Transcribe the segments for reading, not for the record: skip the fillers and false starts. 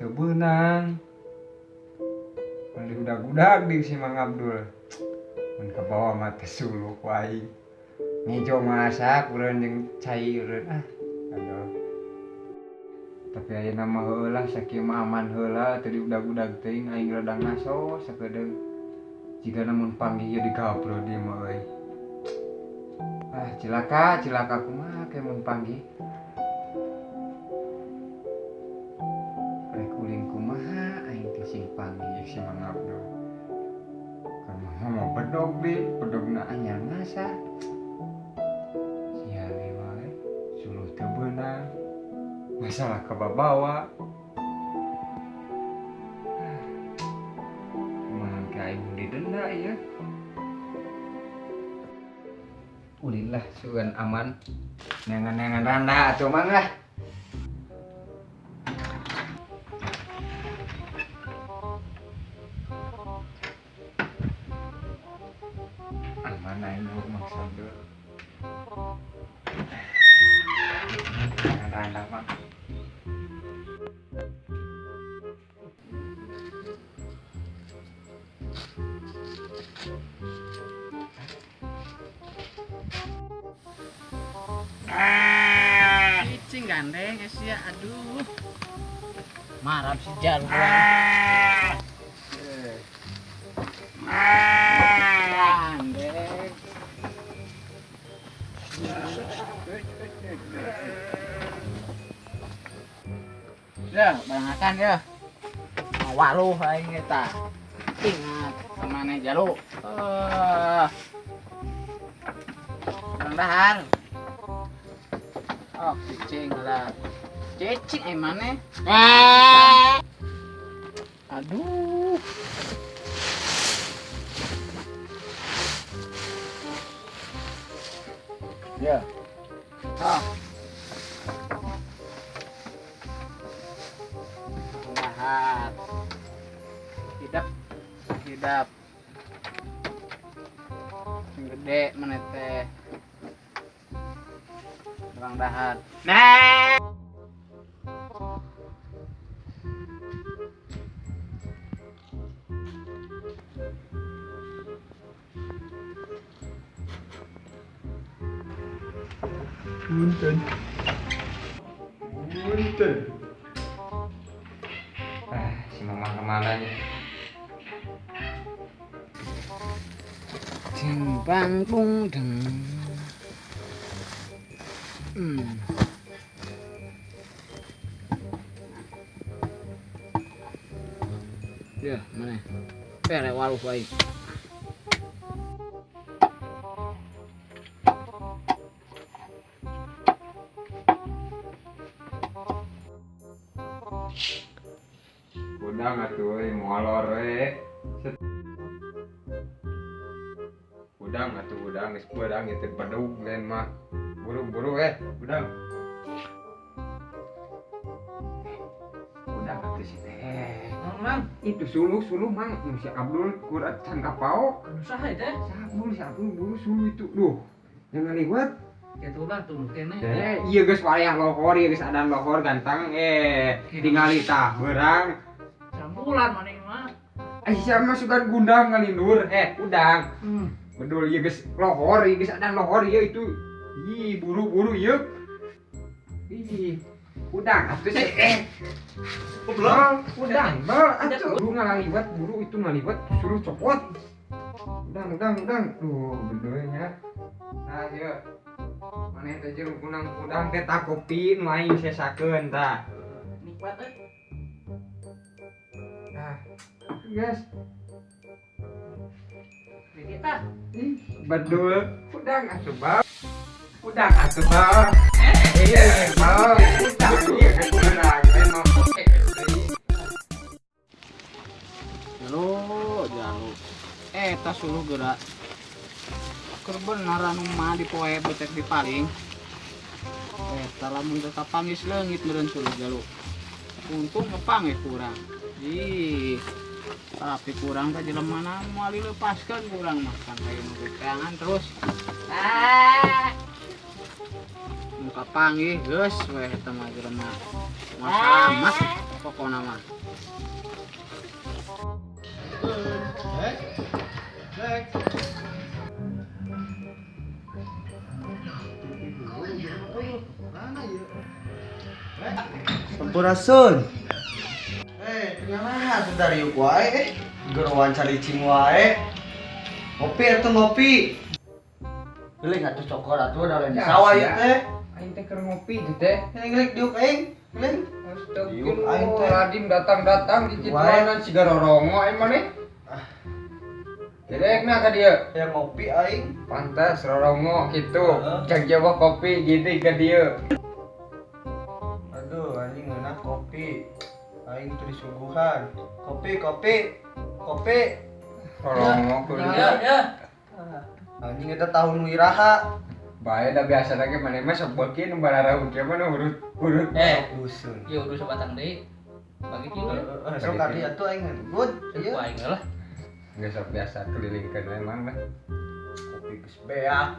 teu beunang. Mun diudag-udag di si Mang Abdul. Mun kabawa mah teh suluh ku aing. Ngejo masak urang jeung cai urang ah. Aduh. Tapi ayeuna mah heueuh lah sakieu mah aman heula teu diudag-udag teuing aing rada ngaso sakedeung. Jigana mun panggih ieu digabro di mah euy. Ah cilaka, cilaka kumaha ke mun panggih. Rek ulin kumaha aing teh sing panggih si Mang Abdul. Kan mah mau bedog di, bedogna anyar ngasah. Sia wae, suluh teu beunang. Masalah kababawa. Kumaha ke aing mun didenda ieu. Ulin lah sugan aman. Neangan-neangan randa atuh mang lah. Aman aing mau maksa dulu. Neangan randa mang. Cicing gandeng ya, aduh. Marah si jalu. Gandeng. Ya, bangakan ya. Waluh aing eta. Ingat kemana jalu. Dahar. Oh, cicing lah. Cicing emane. Aduh. Ya. Ah. Dahar. Hidap. Hidap. Sing gede mana teh. Bang dahar. Nah. Punten. Punten. Ah, si mama kemana nih? Ding bang bung deng. Ya, mana? Pere waluh baik. Udang atuh euy molor we. Udang atuh udang geus beurang ieu teh bedug lain mah. Buru-buru udang. Udang atuh si teh. Mang, itu suluh mang si Abdul kurat can kapao. Anu saha teh? Si Abdul, si Abdul buru suluh itu. Duh, jangan liwat. Kitu lah tuh kene. Iya geus wayah lohor, ieu geus adan lohor gantang tingali tah beurang. Campuran maneh mah. Sia mah sugan gundang ngalindur, udang. Bedul ieu geus lohor, ieu geus adan lohor ieu itu. Ih, buru-buru ieu. Ih, udang atuh sih. Belum, udang, bal atuh. Buru ngaliwat, buru itu ngaliwat, suruh copot. Udang, udang, udang. Duh, bedulnya. Nah, ieu. Maneh teh jeung kunang udang teh tak kopi nu aing sesakeun tah. Nikmat euy. Nah, guys. Ini tah. Ih, bedul udang atuh bal. Udang atuh bal. Iya, bal. Udang ieu geus beurang teh mah. Jalu, jalu. Eta suluh geura. Keur bener anu mah di poe betek di paling. Eta lamun teu kapanggis leungit meureun suluh jalu. Untung kepanggih kurang. Ih. Tapi kurang teh jelema na moal dilepaskeun kurang mah kan aya nu teangan terus. Nu kapanggih geus we eta mah jelema. Moal salamat. Pokona mah. Dek. Dek. Mana ya? Sampurasun. Tengah sudah riuk wae gerowan calicing wae. Ngopi atuh ngopi. Geuling atuh cokor atuh da lain sawah ieu teh. Aing teh keur ngopi teh teh. Geuling diuk aing. Geuling. Diuk aing teh. Radim datang-datang di kituanan siga rorongo aing maneh. Dedekna ka dieu. Ya ngopi aing. Pantas rorongo kitu. Cang jawab kopi gitu ka dieu. Aduh anjing ngeunah kopi. Aing teu disuguhan. Kopi, kopi. Kopi. Rorongo kudu. Ya, ya. Anjing eta tahun wiraha. Bae da biasa lagi maneh mah sok beuki nu bararaun kieu mah nu urut-urut. Dusun. Ieu urut sabatang deui. Bagi kieu. Heeh, sok ka dieu atuh aing good. Ieu aing lah. Geus sok biasa kelilingkeun we mang lah. Kopi geus beak.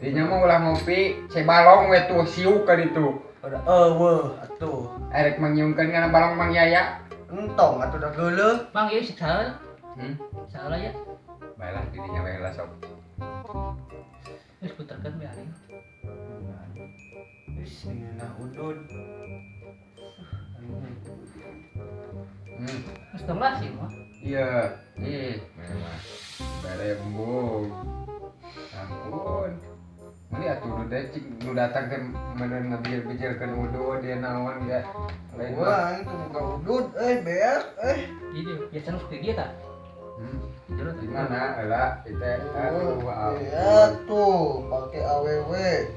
Dinya mah ulah ngopi, cebalong we tuh siuk ka ditu. Udah eueuh atuh. Erek mangiungkeun kana balong Mang Yaya. Entong atuh da geuleuh. Mang ieu salah. Salah ya. Bae lah didinya bae lah sok. Geus puterkeun we aing. Geus ngeunah udud. Geus tong lah sih mah. Iya, ih, memang. Bare embung. Ampun. Meni atuh nu teh cik nu datang teh meureun ngabijil-bijilkeun udud dia naon ge. Lain mah. Wah, aing teu boga udud euy, beak euy. Ieu biasana sok di dieu tah. Di mana heula ieu teh? Aduh, iya tuh, pake awewe.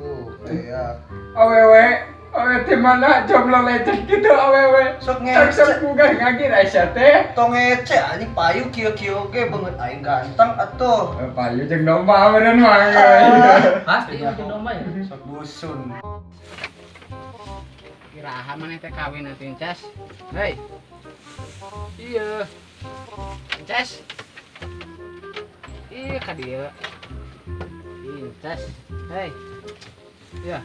Tuh, beak. Awewe, awewe di mana jomblo lecet gitu awewe. Sok ngece. Sok bukan ngagi Aisyah teh. Tong ngece anjing payu kieu-kieu ge beungeut aing ganteng atuh. Payu jeung domba meureun mah. Pasti jeung domba ya. Sok dusun. Iraha maneh teh kawin atuh Incas. Hei. Iya. Incas. Iya ka dieu. Incas. Hei. Iya.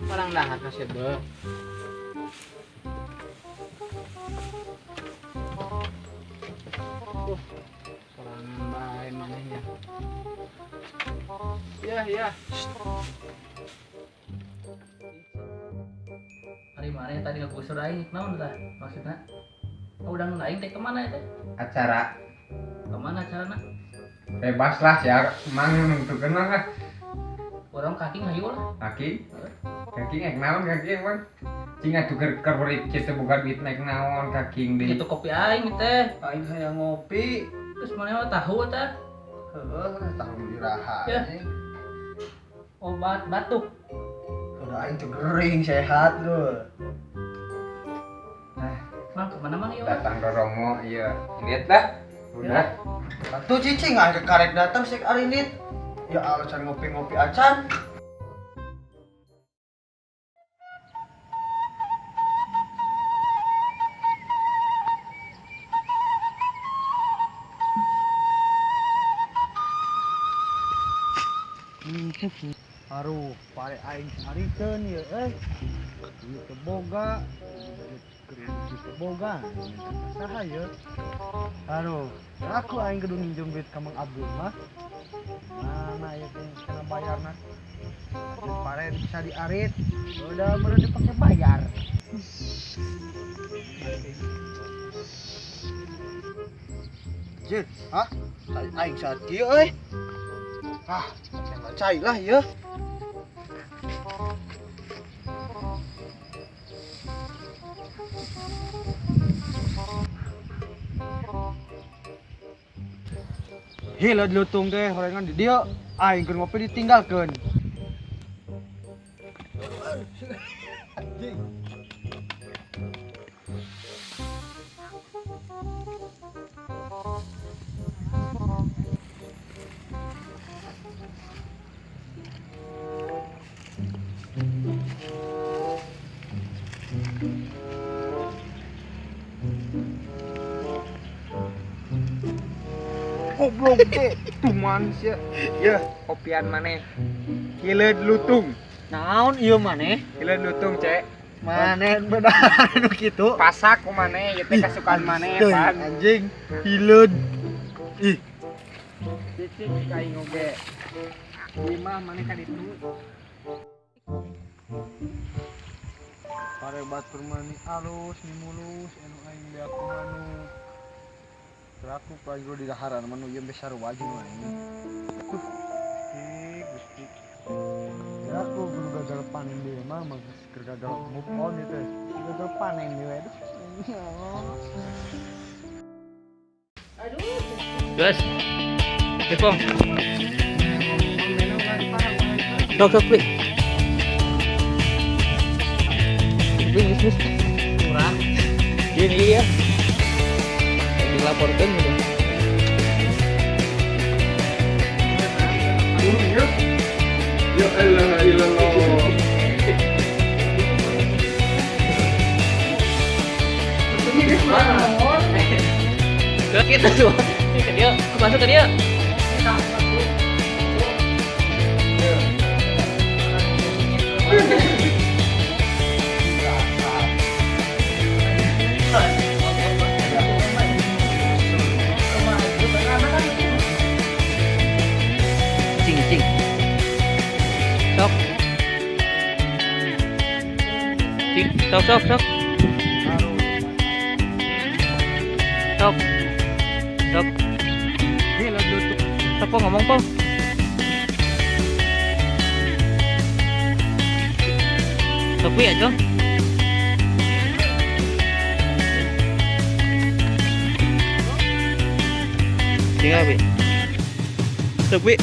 Orang dahar ka seubeuh. Sorangan bae manehnya. Iya, iya. Ari maneh tadi ngagusur aing naon tah maksudna? Udang aing teh kemana teh? Acara. Kemana acarana? Bebas lah sia mang nungtukeun mah lah. Urang kaki ngayu lah. Kaki? Kaki naik naon kaki emang? Cing atuh keur urip kitu buka duit naik naon kaki deui. Kitu kopi aing teh. Aing hayang ngopi. Terus maneh mah tahu tah? Heuh, tahu iraha. Ya. Obat batuk. Udah aing teh gering sehat lho. Nah, mang kemana mang ieu? Datang rorongo ieu. Lihat lah. Udah. Atuh cicing aing karek datang sik arinit. Ya alasan ngopi-ngopi acan. Aduh, pare aing sarikeun ieu euy. Duit teu boga, duit teu boga, saha ieu? Aduh, aku aing kudu minjem duit ka Mang Abdul mah. Mana ieu teh kana bayarna? Duit pare bisa diarit, udah meureun dipake bayar. Jir, hah? Aing saat kieu euy. Ah, cai lah ya. Hila dilutung teh horengan di dieu, aing keur ngopi ditinggalkeun. Anjing. Goblok teh, tuman sia. Ya, kopian maneh. Hileud lutung. Naon ieu maneh? Hileun lutung, Cek. Maneh benar nu kitu. Pasak ku maneh ieu teh kasukaan maneh, pan. Anjing, hileun. Ih. Cicik ka aing oge. Imah maneh ka ditu. Pare batur mani alus, ni mulus, anu aing beak manuk. Teraku pagi di daharan manu ieu besar wajib aing. Gusti, Gusti. Ya aku guru gagal panen di mah mah gagal move on itu. Gagal panen di we. Aduh. Guys. Tepung. Dok, dok, Pi. Bisnis kurang. Gini ya. Dilaporkan gitu. Ya Allah, ilallah. Kita tuh. Ke dia, masuk ke dia. Cing, cing. Sok. Cing, sok, sok, sok. Sok. Sok. Sok, po, ngomong, po. Sok, pi, aja. Tinggal, pi. Sok, pi.